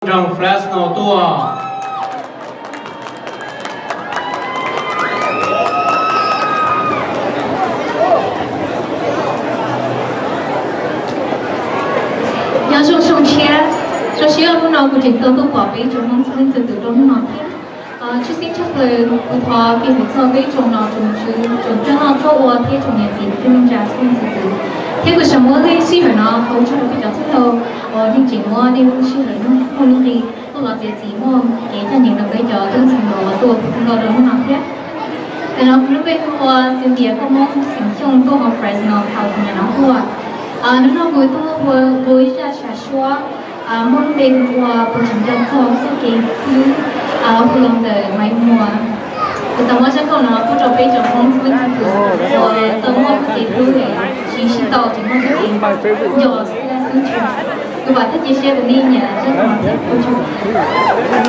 nroog Fresno tuaj. Nyob zoo zoo siab, zoo siab hnub no kuv tseem tau tuaj pom peb tsoom Hmoob txhua leej txhua tus rau hnub no thiab. Tshwj xeeb tshaj plaws kuv thov fij hawm txog peb tsoom nom tsoom tswv, tsoom coj noj coj ua thiab tsoom niam txiv kwv tij neej tsa txhua leej txhua tus. Thiab kuv xav muab lub sij hawm no thov ua tsaug rau peb cov txhua tus uas nej tseem muab nej lub sij hawm muaj lub nqi tuaj los txiav txim muaj kev coj nyeem rau peb cov tub ntxhais hluas uas tuaj nkaus rau hnub no thiab. Ntawm no kuv lub npe hu ua Cynthia Koj Hmoob, xeem Xyooj, tuaj hauv Fresno, California no tuaj. Hnub no kuv tuaj ua ib zaj sam suab muaj lub npe hu ua Puas Tseem Nco Txog Txoj Kev Hlub, hu los ntawm Maiv Muas. Kuv xav muab zaj nkauj no pub rau peb cov Hmoob txhua leej txhua tus uas tau muaj txoj kev hlub, siv sij tau tseem muaj txoj kev nco thiab hlub tshua. Kuv vam thiab cia siab tias nej nyiam zaj nkauj no thiab ua tsaug.